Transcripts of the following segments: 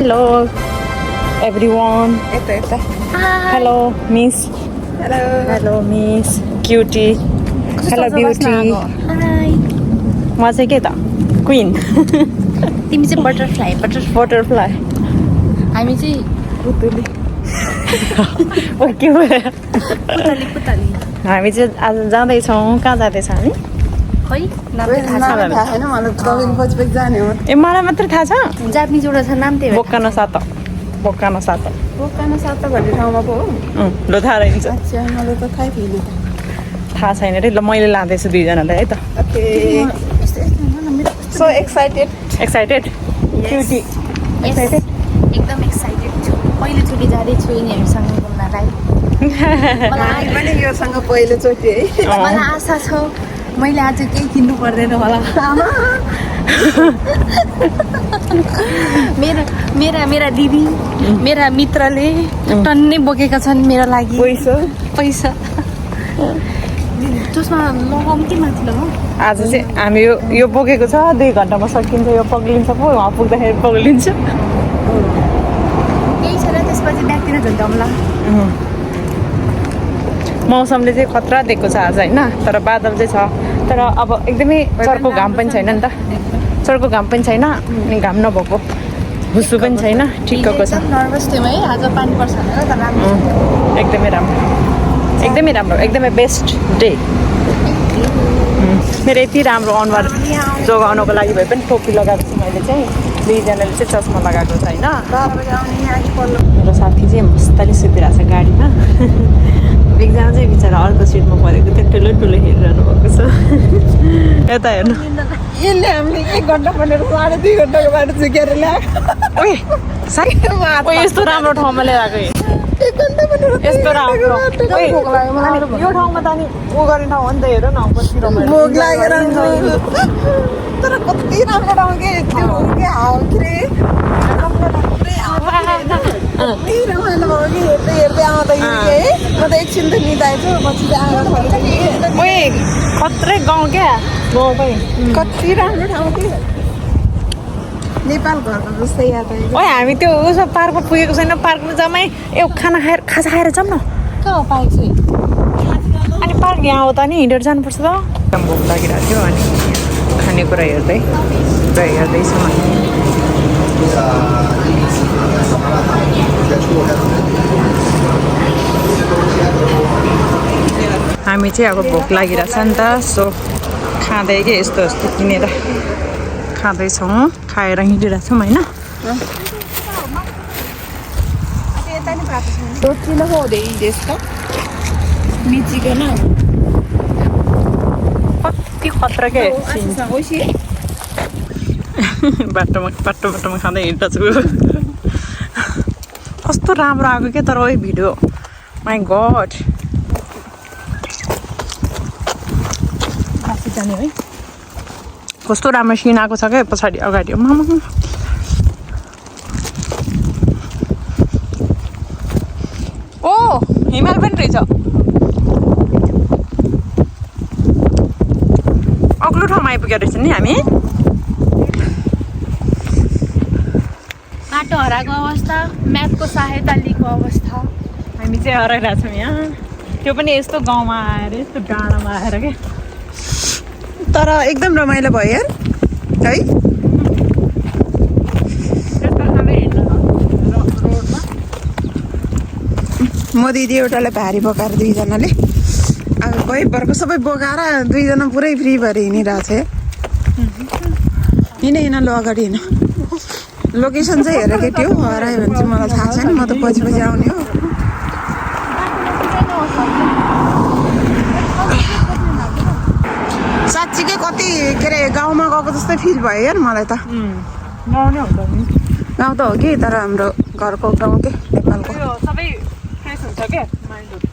Hello, everyone. Hello, Miss. Hello, Miss. Cutie. Hello, Beauty. Hi. म चाहिँ के त Queen. तिमी चाहिँ बटरफ्लाई Butterfly. हामी चाहिँ पुतली के भयो पुतली हामी चाहिँ आज जाँदैछौँ कहाँ जाँदैछौँ हामी खै नाम थाहा होइन मलाई दक्षिण पश्चिम जाने हो ए मलाई मात्रै थाहा छ छ जापानिज एउटा छ नाम त्यही बोक्कानो सात बोकानो सात भन्ने ठाउँमा पो हो ल थाहा रहन्छ अच्छा मलाई त थाहै थिएन थाहा छैन रे ल मैले लाँदैछु दुईजनालाई है त okay so excited excited cutie excited एकदम एक्साइटेड छु पहिलोचोटि जाँदैछु यिनीहरूसँग घुम्नलाई हामी पनि योसँग पहिलोचोटि है मलाई आशा छ मैले आज केही किन्नु पर्दैन होला मेरा दिदी मेरा मित्रले टन्नै बोकेका छन् मेरो लागि पैसा त्यसमा लगाउँ कि माथि लगाउँ आज चाहिँ हामी यो बोकेको छ 2 घन्टामा सकिन्छ यो पग्लिन्छ पो वहाँ पुग्दाखेरि पग्लिन्छ केही छैन त्यसपछि ब्यागतिर झुन्डाउँला मौसमले चाहिँ खतरा दिएको छ आज होइन तर बादल चाहिँ छ तर अब एकदमै चर्को घाम पनि छैन नि त चर्को घाम पनि छैन अनि घाम नभएको हुस्सु पनि छैन ठिक्कको छ नर्भस थियौँ है आज पानी पर्छ भनेर तर राम्रो एकदमै राम्रो एकदमै बेस्ट डे मेरो यति राम्रो अनुहार जोगाउनको लागि भए पनि टोपी लगाएको छु मैले चाहिँ दुईजनाले चाहिँ चस्मा लगाएको छ होइन मेरो साथी चाहिँ मस्तले सुतिरहेको छ गाडीमा एकजना चाहिँ बिचरा अर्को सिटमा परेको त्यो ठुलो हेरिरहनु भएको छ यता हेर्नु यसले हामीले 1 घन्टा भनेर 2.5 घन्टाको बाटो चुकेर ल्याएको यस्तो राम्रो ठाउँमा ल्याएको 1 घन्टा भनेर यस्तो राम्रो यो ठाउँमा त अनि उ गर्ने ठाउँ हो नि त हेर न कति रमाइलो भोग लागेर तर कति राम्रो ठाउँ के त्यो के हाउ के कति रमाइलो भयो कि हेर्दै आउँदाखेरि है म त एकछिन त निदाएछु पछि चाहिँ आएर ओए खत्रै गाउँ क्या गाउँ पनि कति राम्रो ठाउँ कि नेपाल घरको जस्तै याद आयो ओए हामी त्यो उसो पार्कमा पुगेको छैन पार्कमा जम्मै खाजा खाएर जाऊँ न कहाँ हो पार्क चाहिँ अनि पार्क यहाँ हो त नि हिँडेर जानुपर्छ त एकदम भोक लागिरहेको थियो अनि खानेकुरा हेर्दैछौँ हामी चाहिँ अब भोक लागिरहेछ नि त सो खाँदै के यस्तो किनेर खाँदैछौँ खाएर हिँडिरहेछौँ होइन कति खतरा के बाटोमा खाँदै हिँड्दैछु कस्तो राम्रो आएको क्या तर ओइ भिडियो माई गड जाने है कस्तो राम्रो सिन आएको छ क्या पछाडि अगाडि ओ हिमाल पनि रहेछ अग्लो ठाउँमा आइपुगेको रहेछ नि हामी बाटो हराएको अवस्था म्यापको सहायता लिएको अवस्था हामी चाहिँ हराइरहेछौँ यहाँ त्यो पनि यस्तो गाउँमा आएर यस्तो डाँडामा आएर क्या तर एकदम रमाइलो भयो यार है म दिदी एउटालाई भारी बोकाएर दुईजनाले अब भइभरको सबै बोकाएर दुईजना पुरै फ्री भएर हिँडिरहेको छ हिँड ल अगाडि हिँड लोकेसन चाहिँ हेर केटी हो हरायो भने चाहिँ मलाई थाहा छैन म त पछि आउने हो साँच्चीकै कति के अरे गाउँमा गएको जस्तै फिल भयो यार मलाई त गाउँ त हो कि तर हाम्रो घरको गाउँ के नेपालको सबै फ्रेस हुन्छ क्या माइन्डहरू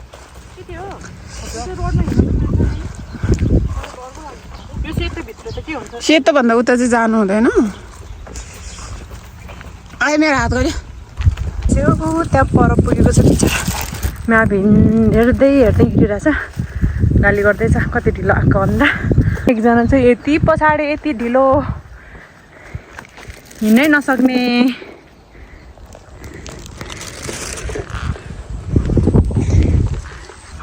यो सेतोभित्र त के हुन्छ सेतोभन्दा उता चाहिँ जानु हुँदैन आयो मेरो हात गऱ्यो त्यहाँ पर पुगेको छ बिचरा म्याप हेर्दै हिँडिरहेछ गाली गर्दैछ कति ढिलो आएको भन्दा एकजना चाहिँ यति पछाडि यति ढिलो हिँड्नै नसक्ने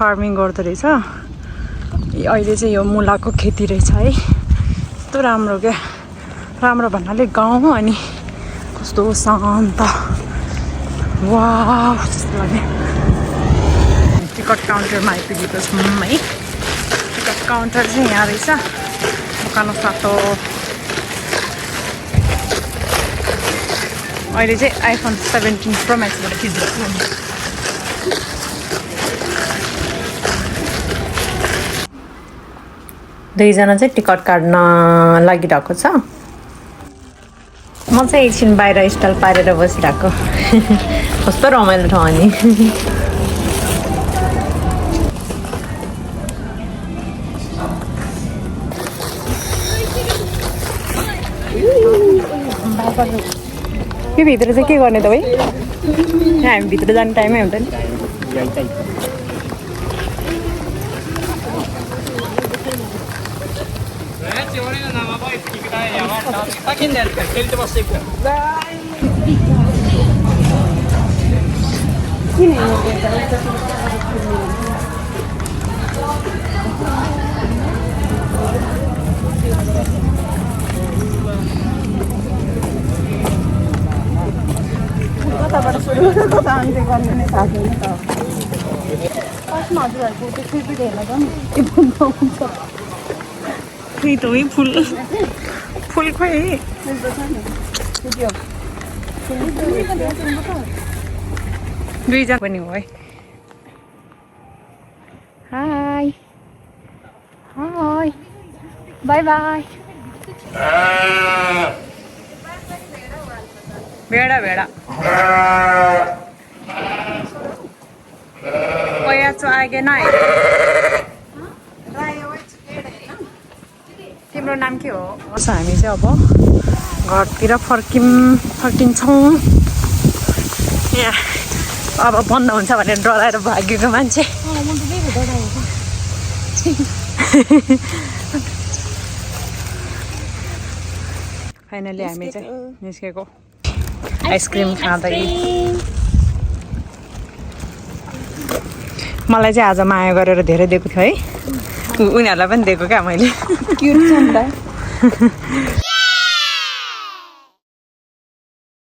फार्मिङ गर्दो रहेछ अहिले चाहिँ यो मुलाको खेती रहेछ है कस्तो राम्रो क्या राम्रो भन्नाले गाउँ अनि कस्तो शान्त वाह जस्तो लाग्यो टिकट काउन्टरमा आइपुगेको छौँ है टिकट काउन्टर चाहिँ यहाँ रहेछ दोकान सातो अहिले चाहिँ आइफोन 17 प्रो म्याक्सबाट खिच्दैछु दुईजना चाहिँ टिकट काट्न लागिरहेको छ म चाहिँ एकछिन बाहिर स्टल पारेर बसिरहेको कस्तो रमाइलो ठाउँ अनि यो भित्र चाहिँ के गर्ने तपाईँ हामी भित्र जाने टाइमै हुन्छ नि कताबाट सुरु कता अन्त्य गर्ने नै थाहा छैन त फर्स्टमा हजुरहरूको त्यो कृपी हेर्न जाउँ त्यही त है फुल फुल खोइ दुईजना पनि हो है हाई हाई बाई बाई भेडा भेडा कोयाचो आगे नै तिम्रो नाम के हो हामी चाहिँ अब घरतिर फर्किन्छौँ यहाँ अब बन्द हुन्छ भनेर डराएर भागेको मान्छे फाइनली हामी चाहिँ निस्केको आइसक्रिम खाँदै मलाई चाहिँ आज माया गरेर धेरै दिएको थियो है उनीहरूलाई पनि दिएको क्या मैले क्युट छ नि त